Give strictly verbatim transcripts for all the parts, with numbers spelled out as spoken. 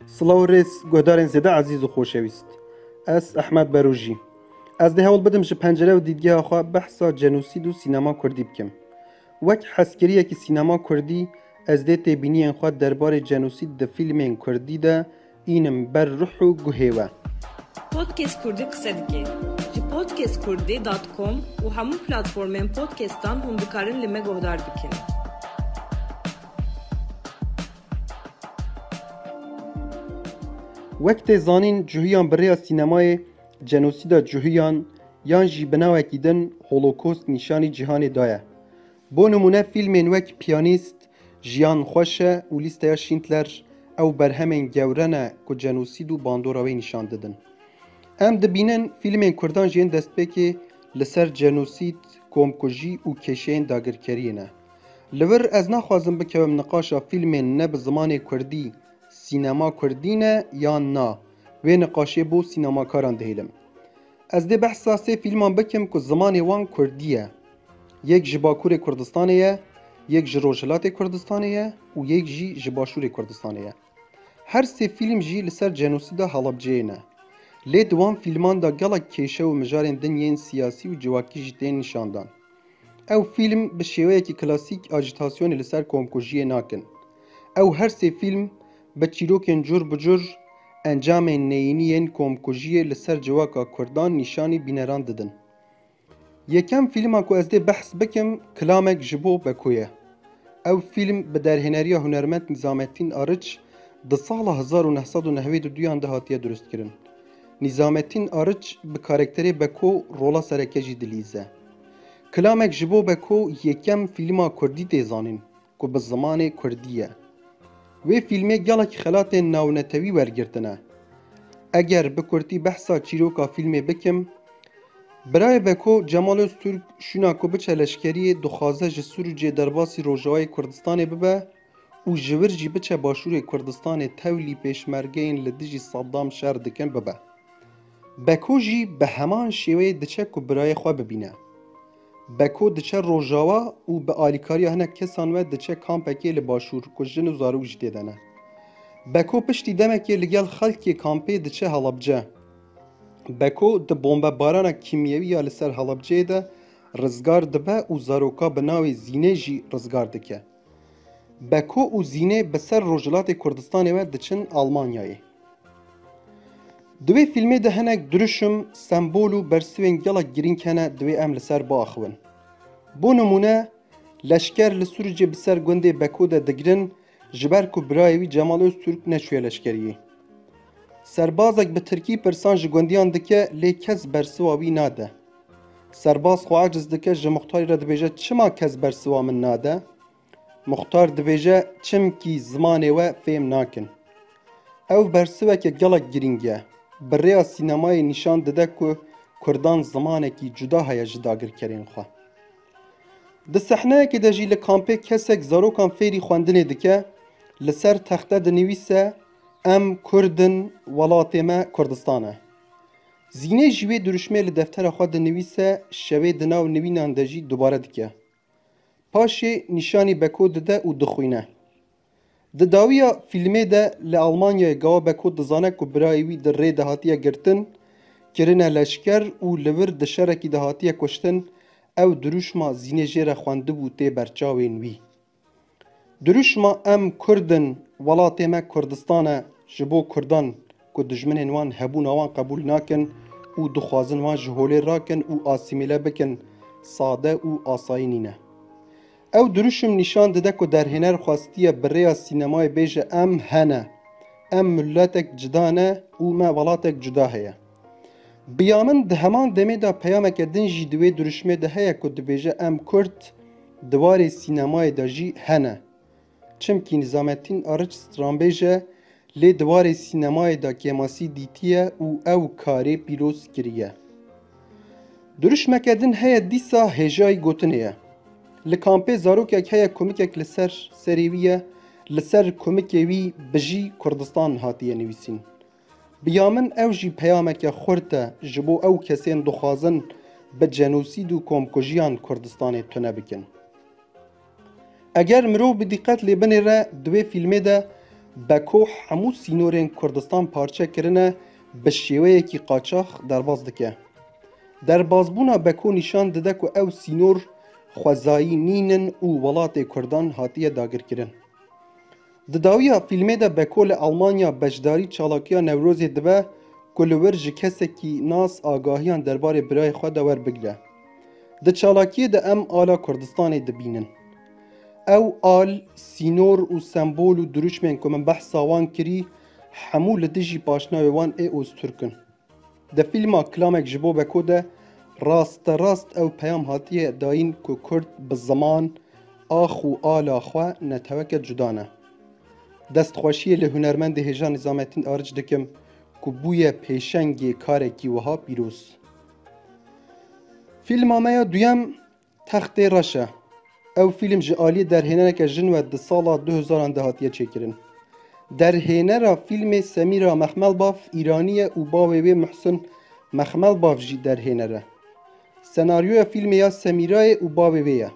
Silav û rêz, guhdarên zêde ezîz û xoşewîst. Ez Ehmed Berojî. Ez dê hewl bidim ji pencere û dîdgeha xwe behsa cenosîd û sînema kurdî bikim. Wek hezkiriyekî sînema kurdî, ez dê têbîniyên xwe derbarê cenosîd di fîlmên kurdî de înim ber ruh û guhê we. Podcast Kurdî qise dike. Ji podcast kurdî dot com û hemû platformên podcastan hûn dikarin li me guhdar bikin. Wek tê zanîn, Cuhiyan bi rêya sînemayê cenosîda Cuhiyan yan jî bi navekî din Holokost nîşanî cîhanê daye. Bo nimûne, fîlmên wek Piyanîst, Jiyan Xweş e û Lîsteya Şîndler ew berhemên gewre ne ku cenosîd û bandora wê nîşan didin. Em dibînin fîlmên kurdan jî yên destpêkê li ser cenosîd, komkujî û kêşeyên dagirkeriyê ne. Li vir ez naxwazim bikevim niqaşa fîlmên ne bi zimanê kurdî, sînema kurdî ne yan na, wê niqaşê bo sînemakaran dihêlim. Ez dê behsa sê fîlman bikim ku zimanê wan kurdî ye. Yek ji Bakurê Kurdistanê ye, yek ji Rojhilatê Kurdistanê ye û yek jî ji Başûrê Kurdistanê ye. Her sê fîlm jî li ser cenosîda Helebceyê ne. Lê di wan fîlman de gelek kêşe û mijarên din yên siyasî û civakî jî tên nîşandan. Ew fîlm bi şêweyekî klasîk ajîtasyonê li ser komkujiyê nakin. Ew her sê fîlm bi çîrokên cur bi cur encamên neyînî yên komkujiyê li ser civaka kurdan nîşanî bîneran didin. Yekem fîlma ku ez dê behs bikim, Kilamek ji bo Beko ye. Ew fîlm bi derhêneriya hunermend Nîzamettin Arıç di sala hezar û neh sed û nehwêd û duyan de hatiye durustkirin. Nîzamettin Arıç bi karakterê Beko rola sereke jî dilîze. Kilamek ji bo Beko yekem fîlma kurdî tê zanîn ku bi zimanê kurdî ye. Wê fîlmê gelek xelatên navnetewî wergirtine. Eger bi kurtî behsa çîroka fîlmê bikim, birayê Beko Cemal Öztürk şûna ku biçe leşkeriyê dixwaze ji Sûricê derbasî Rojavayê Kurdistanê bibe û ji vir jî biçe Başûrê Kurdistanê tevlî pêşmergeyên li dijî Saddam şer dikin bibe. Beko jî bi heman şêweyê diçe ku birayê xwe bibîne. Beko diçe Rojava û bi alîkariya hinek kesan ve diçe kampekê li Başûr ku jin û zarok jî tê de ne. Beko piştî demekê li gel xelkê kampê diçe Helebce. Beko di bombebarana kîmyewî ya li ser Helebceyê de rizgar dibe û zaroka bi navê Zînê jî rizgar dike. Beko û Zînê bi ser Rojhilatê Kurdistanê ve diçin Almanyayê. Di wê fîlmê de hinek dirûşim, sembol û bersivên gelek girîng hene, divê em li ser biaxivin. Bo nimûne, leşker li Sûricê bi ser gundê Beko de digirin, ji ber ku birayê wî Cemal Öztürk neçûye leşkeriyê. Serbazek bi tirkî pirsan ji gundiyan dike, lê kes bersiva wî nade. Serbaz xwe aciz dike, ji muxtarê re dibêje, "Çima kes bersiva min nade?" Muxtar dibêje, "Çimkî zimanê we fêm nakin." Ew bersiveke gelek girîng e. Bi rêya sînemayê nîşan dide ku kurdan zimanekî cuda heye ji dagirkerên xwe. Di sehneyekê de jî li kampê kesek zarokan fêrî xwendinê dike, li ser texte dinivîse, "Em kurd in, welatê me Kurdistan e." Zînê jî wê dirûşmê li deftera xwe dinivîse, şevê di nav nivînan de jî dubare dike. Paşê nîşanî Beko dide û dixwîne. Di dawiya fîlmê de li Almanyayê gawa Beko dizane ku birayê wî di rê de hatiye girtin, kirine leşker û li vir di şerekî de hatiye kuştin, ew dirûşma Zînê jê re xwendibû tê berçavên wî. Dirûşma "Em kurd in, welatê me Kurdistan e, ji bo kurdan ku dijminên wan hebûna wan qebûl nakin û dixwazin wan ji holê rakin û asîmîle bikin, sade û asayî nîne." Ew dirûşim nîşan dide ku derhêner xwestiye bi rêya sînemayê bêje, "Em hene. Em miletek cuda ne û me welatek cuda heye." Bi ya min di heman demê de peyameke din jî di wê dirûşmê de heye ku dibêje, "Em kurd di warê sînemayê de jî hene." Çimkî Nizamettin Arıç stranbêj e, lê di warê sînemayê de kêmasî dîtiye û ew karê pîroz kiriye. Dirûşmeke din heye dîsa hêjayî gotinê ye. Li kampê zarokek heye kumikek li ser serê wî ye, li ser kumikê wî "Bijî Kurdistan" hatiye nivîsîn. Bi ya min ew jî peyameke xurt e ji bo ew kesên dixwazin bi cenosîd û komkujiyan Kurdistanê tune bikin. Eger mirov bi dîqet lê binêre, di wê fîlmê de Beko hemû sînorên Kurdistan parçe kirine, bi şêweyekî qaçax derbas dike. Derbasbûna Beko nîşan dide ku ew sînor xwezayî nînin û welatê Kurdan hatiye dagirkirin. Di dawiya fîlmê de Beko li Almanya beşdarî çalakiya Newrozê dibe ku li wir ji kesekî nas agahiyan derbarê birayê xwe de werbigre. Di çalakiyê de em ala Kurdistanê dibînin. Ew al, sînor û sembol û dirûşmên ku min behsa wan kirî, hemû li dijî paşnawê wan ê Ozturk in. Di fîlma Kilamek ji bo Beko de rasterast ew peyam hatiye dayîn ku Kurd bi ziman, ax û ala xwe neteweke cuda ne. Destxweşiyê li hunermendê hêja Nîzamettin Ariç dikim ku bûye pêşengê karekî wiha pîroz. Fîlma me ya duyem Textê Reş e. Ew fîlm ji aliyê derhênereke jin ve di sala du hezaran de hatiye çêkirin. Derhênera fîlmê Semîra Mexmelbaf Îranî ye û bavê wê Muhsin Mexmelbaf jî derhêner e. Senaryoya fîlmê ya Semîrayê û bavê wê ye.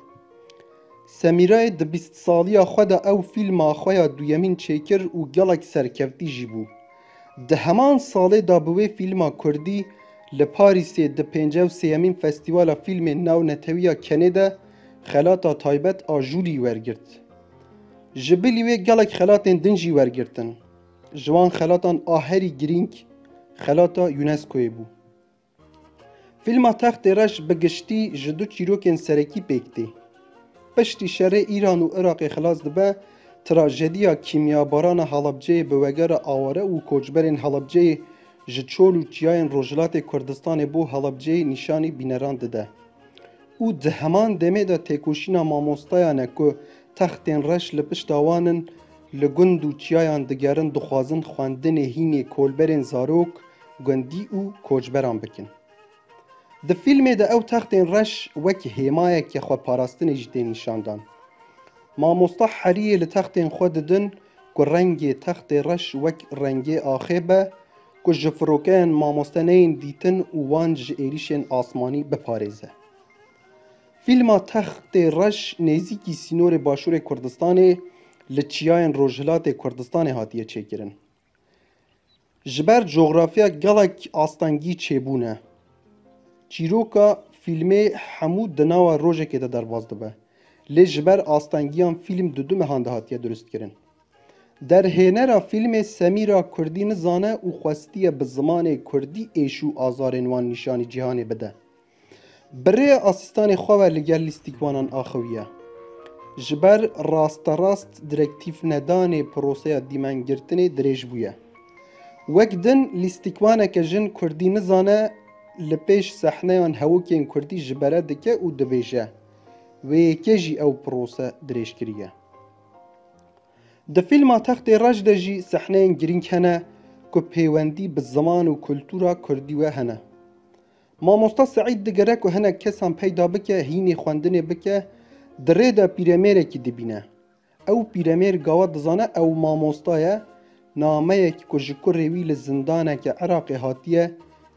Semîrayê di bîst saliya xwe de ew fîlma xwe ya duyemîn çêkir û gelek serkevtî jî bû. Di heman salê de bi wê fîlma kurdî li Parîsê di pêncî û sêyemîn Festîvala Fîlmên Navnetewî ya Kenê de xelata taybet a jûrî wergirt. Ji bilî wê gelek xelatên din jî wergirtin. Ji wan xelatan a herî girîng xelata UNESCOyê bû. Fîlma Textê Reş bi giştî ji du çîrokên serekî pêk tê. Piştî şerê Îran û Iraqê xilas dibe, trajediya kîmyabarana Helebceyê bi wegera aware û koçberên Helebceyê ji çol û çiyayên Rojhilatê Kurdistanê bo Helebceyê nîşanî bîneran dide. Û di heman demê de têkoşîna mamostayan e ku Textên Reş li pişta wan in, li gund û çiyayan digerin, dixwazin xwendinê hînê kolberên zarok, gundî û koçberan bikin. Di fîlmê de ew textên reş wek hêmayeke xweparastinê jî tên nîşandan. Mamosta heriyê li textên xwe didin ku rengê textê reş wek rengê axê be, ku ji firokeyên mamoste neyên dîtin û wan ji êrîşên asmanî biparêze. Fîlma Textê Reş nêzîkî sînorê Başûrê Kurdistanê li çiyayên Rojhilatê Kurdistanê hatiye çêkirin. Ji ber coxrafiya gelek astengî çêbûne. Çîroka fîlmê hemû di nava rojekê de derbas dibe. Lê ji ber astengiyan fîlm di du mehan de hatiye durustkirin. Derhênera fîlmê Semîra kurdî nizane û xwestiye bi zimanê kurdî êş û azarên wan nîşanî cîhanê bide. Bi rêya asîstanê xwe ve li gel lîstikwanan axiviye. Ji ber rasterast direktîf nedanê proseya dîmengirtinê dirêj bûye. Wek din lîstikwaneke jin kurdî nizane li pêş sehneyan hewokên kurdî ji bere dike û dibêje, wê yekê jî ew prose dirêj kiriye. Di fîlma Textê Reş de jî sehneyên girîng hene ku pêwendî bi ziman û kultura kurdî we hene. Mamosta Seîd digere ku hinek kesan peyda bike, hînê xwendinê bike, di rê de pîremêrekî dibîne. Ew pîremêr gawa dizane ew mamosta ye, nameyek ku ji kurê wî li zindaneke Iraqê hatiye,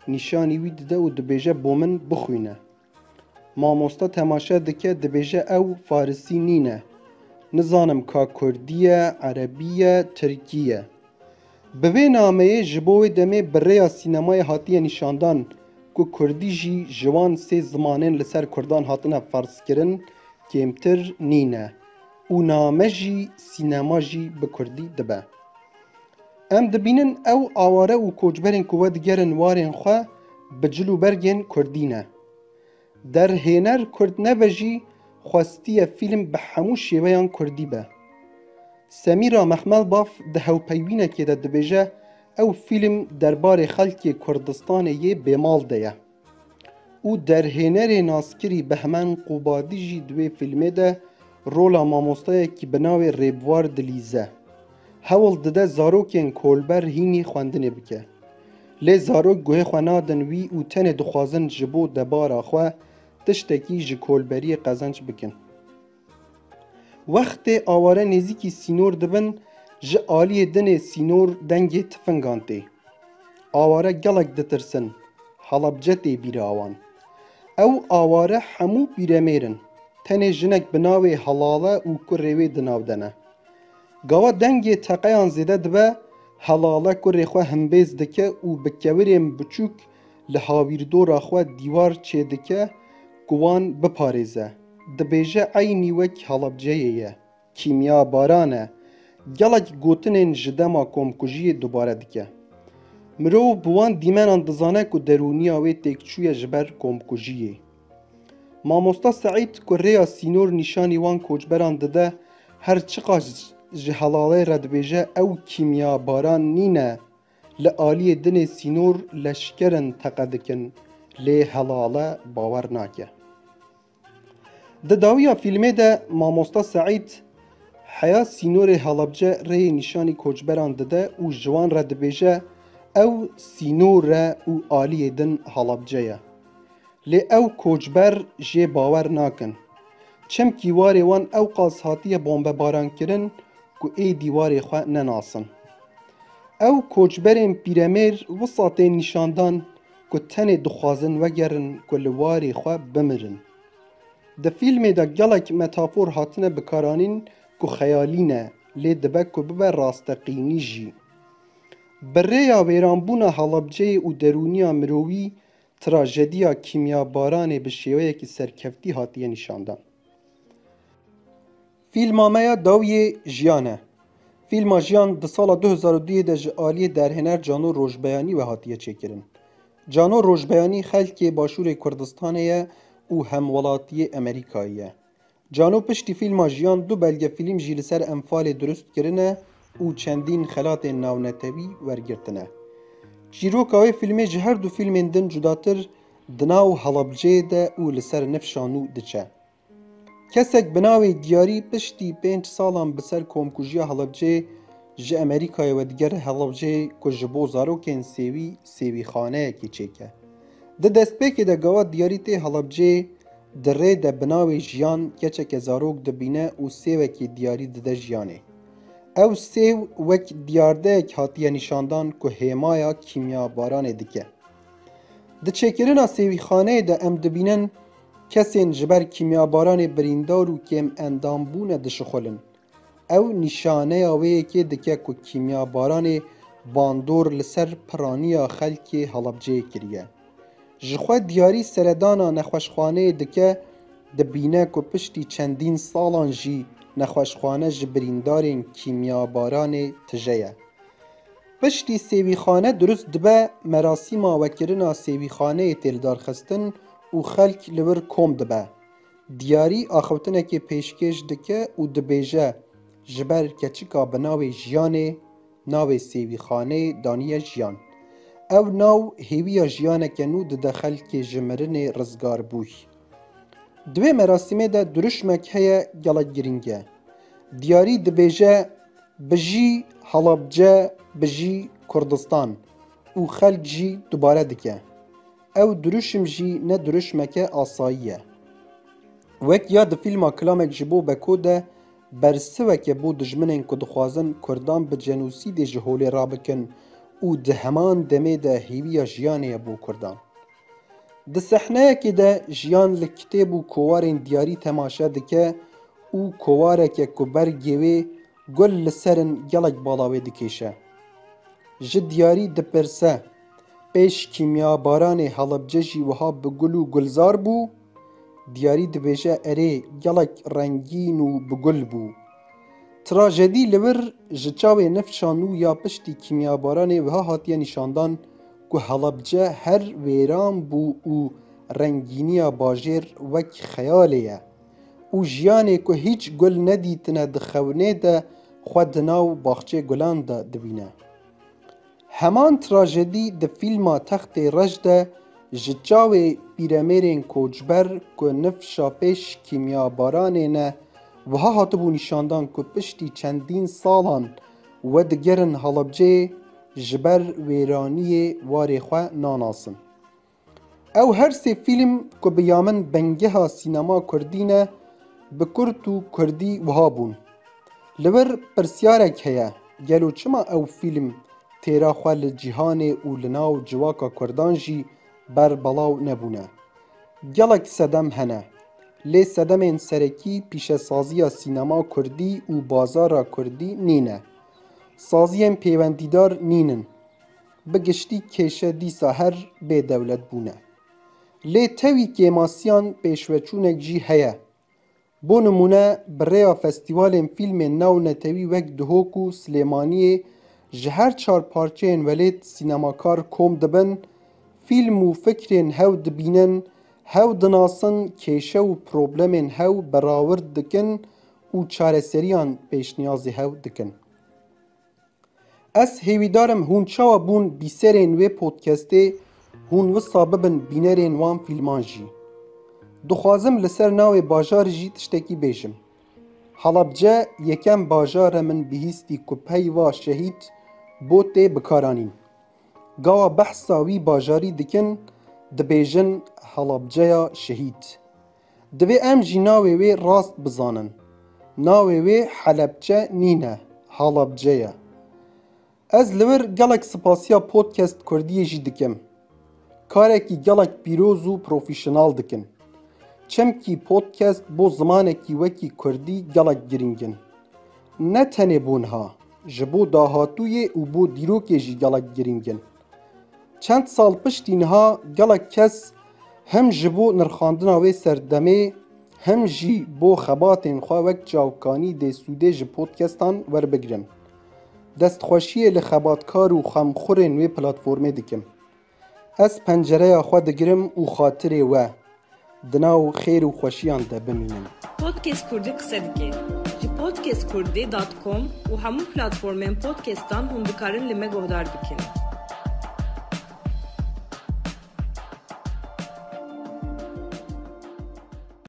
nîşanî wî dide û dibêje bo min bixwîne. Mamosta temaşe dike, dibêje ew farisî nîne. Nizanim ka kurdî ye, erebî ye, tirkî ye. Bi vê nameyê ji bo wê demê bi rêya sînemayê hatiye nîşandan ku kurdî jî ji wan sê zimanên li ser kurdan hatine ferzkirin kêmtir nîne û name jî sînema jî bi kurdî dibe. Em dibînin ew aware û koçberên ku vedigerin warên xwe bi cil û bergên kurdî ne. Derhêner kurd nebe jî xwestiye fîlm bi hemû şêweyan kurdî be. Semîra Mexmelbaf di hewpeyvînekê de dibêje, ew fîlm derbarê xelkê Kurdistanê yê bêmal de ye. Û derhênerê naskirî Behmen Qubadî jî di wê fîlmê de rola mamostayekî bi navê Rêbwar dilîze. Hewl dide zarokên kolber hînî xwendinê bike. Lê zarok guhê xwe nadin wî û tenê dixwazin ji bo debara xwe tiştekî ji kolberiyê qezenc bikin. Wextê aware nêzîkî sînor dibin, ji aliyê dinê sînor dengê tifingan tê. Aware gelek ditirsin, Helebce tê bîra wan. Ew aware hemû pîremêr in. Tenê jinek bi navê Helale û kurê wê di nav de ne. Gawa dengê teqeyan zêde dibe, Helale kurê xwe himbêz dike û bi kevirên biçûk li hawîrdora xwe dîwar çêdike ku wan biparêze. Dibêje eynî wek Helebceyê ye. Kîmyabaran e. Gelek gotinên ji dema komkujiyê dubare dike. Mirov bi wan dîmenan dizane ku derûniya wê têkçûye ji ber komkujiyê. Mamosta Seîd ku rêya sînor nîşanî wan koçberan dide, her çiqas ji Helalê re dibêje ew kîmyabaran nîne, li aliyê dinê sînor leşker in teqe dikin, lê Helale bawer nake. Di dawiya fîlmê de Mamosta Seîd heya sînorê Helebce rêyê nîşanî koçberan dide û ji wan re dibêje, ew sînor e û aliyê din Helebce ye. Lê ew koçber jê bawer nakin. Çimkî warê wan ewqas hatiye bombebarankirin ku êdî warê xwe nenasin. Ew koçberên pîremêr wisa tên nîşandan ku tenê dixwazin wegerin ku li warê xwe bimirin. Di fîlmê de gelek metafor hatine bikaranîn ku xeyalî ne, lê dibe ku bibe rasteqînî jî. Bi rêya wêranbûna Helebceyê û derûniya mirovî, trajediya kîmyabaranê bi şêweyekî serkeftî hatiye nîşandan. Fîlma me ya dawiyê Jiyan e. Fîlma Jiyan di sala du hezar û duyê de ji aliyê derhêner Cano Rojbeyanî ve hatiye çêkirin. Cano Rojbeyanî xelkê Başûrê Kurdistanê ye û hemwelatiyê Amerîkayê ye. Cano piştî fîlma Jiyan du belgefîlm jî li ser Enfalê dirust kirine û çendîn xelatên navnetewî wergirtine. Çîroka wê fîlmê ji her du fîlmên din cudatir di nav Helebceyê de û li ser nifşa nû diçe. Kesek bi navê Diyarî piştî pênc salan bi ser komkujiya Helebceyê ji Amerîkayê vedigere Helebceyê ku ji bo zarokên sêwî sêwîxaneyekê çêke. Di destpêkê de gava Diyarî tê Helebceyê, di rê de bi navê Jiyan keçeke zarok dibîne û sêwekî Diyarî dide Jiyanê. Ew sêw wek diyardeyek hatiye nîşandan ku hêmaya kîmyabaranê dike. Di çêkirina sêwîxaneyê de em dibînin kesên ji ber kîmyabaranê birîndar û kêm endam bûne dişixulin. Ew nîşaneya wê yekê dike ku kîmyabaranê bandor li ser piraniya xelkê Helebceyê kiriye. Ji xwe Diyarî seredana nexweşxaneyê dike, dibîne ku piştî çendîn salan jî nexweşxane ji birîndarên kîmyabaranê tije ye. Piştî sêwîxane dirust dibe, merasîma vekirina sêwîxaneyê tê lidarxistin û xelk li wir kom dibe. Diyarî axiftinekê pêşkêş dike û dibêje, ji ber keçika bi navê Jiyanê, navê sêwîxaneyê daniye Jiyan. Ew nav hêviya jiyaneke nû dide xelkê ji mirinê rizgarbûy. Di vê merasîmê de dirûşmek heye gelek girîng e. Diyarî dibêje, bijî Helebce, bijî Kurdistan û xelk jî dubare dike. Ew dirûşim jî ne dirûşmeke asayî ye. Wek ya di fîlma Kilamek ji bo Beko de bersiveke bo dijminên ku dixwazin Kurdan bi cenosîdê ji holê rabikin û di heman demê de hêviya jiyanê ye bo Kurdan. Di sehneyekê de Jiyan li kitêb û kowarên Diyarî temaşe dike û kowareke ku bergê wê gul li ser in gelek bala wê dikêşe. Ji Diyarî dipirse, pêş kîmyabaranê Helebce jî wiha bi gul û gulzar bû? Diyarî dibêje, erê, gelek rengîn û bi gul bû. Trajedî li vir ji çavê nifşa nû ya piştî kîmyabaranê wiha hatiye nîşandan ku Helebce her wêran bû û rengîniya bajêr wek xeyalê ye û jiyanê ku hîç gul nedîtine di xewnê de xwe di nav baxçê gulan de dibîne. Heman trajedî di fîlma Textê Reş de ji çavê pîremêrên koçber ku nifşa pêş kîmyabaranê ne, wiha hatibû nîşandan ku piştî çendîn salan wedigerin Helebceyê, ji ber wêraniyê warê xwe nanasin. Ew her sê fîlm ku bi ya min bengeha sînema kurdî ne, bi kurt û kurdî wiha bûn. Li vir pirsyarek heye, gelo çima ew fîlm têra xwe li cîhanê û li nav civaka kurdan jî ber belaw nebûne? Gelek sedem hene. Lê sedemên serekî pîşesaziya sînema kurdî û bazara kurdî nîne. Saziyên pêwendîdar nînin. Bi giştî kêşe dîsa her bê dewlet bûne. Lê tewî kêmasiyan pêşveçûnek jî heye. Bo nimûne, bi rêya festîvalên fîlmên navnetewî wek Duhok û Silêmaniyê ji her çar parçeyên welêt sînemakar kom dibin, fîlm û fikrên hew dibînin, hew dinasin, kêşe û problemên hew berawird dikin û çareseriyan pêşniyazê hew dikin. Ez hêvîdar im hûn çawa bûn bîserên wê podcastê, hûn wisa bibin bînerên wan fîlman jî. Dixwazim li ser navê bajarê jî tiştekî bêjim. Halabce yekem bajar e min bihîstî ku peyva şehîd bo tê bikaranîn. Gawa behsa wî bajarî dikin, dibêjin Halabceya Şehîd. Divê em jî navê wê rast bizanin. Navê wê Helebçe nîne, Halabce ye. Ez li wir gelek spasiya Podcast Kurdiyê jî dikim. Karekî gelek pîroz û profesyonel dikin. Çimkî podcast bo zimanekî wekî kurdî gelek girîng in. Ne tenê bo niha, ji bo dahatûyê û bo dîrokê jî gelek girîng in. Çend sal piştî niha gelek kes hem ji bo nirxandina wê serdemê, hem jî bo xebatên xwe wek çavkanî dê sûdê ji podcastan werbigirin. Destxweşiyê li xebatkar û xemxurên wê platformê dikim. Ez pencereya xwe digirim û xatirê we di nav xêr û xweşiyan de bimînin. Podcast Kurdî qise dike. Ji podcast kurdî dot com û hemû platformên podcastan hûn dikarin li me guhdar bikin.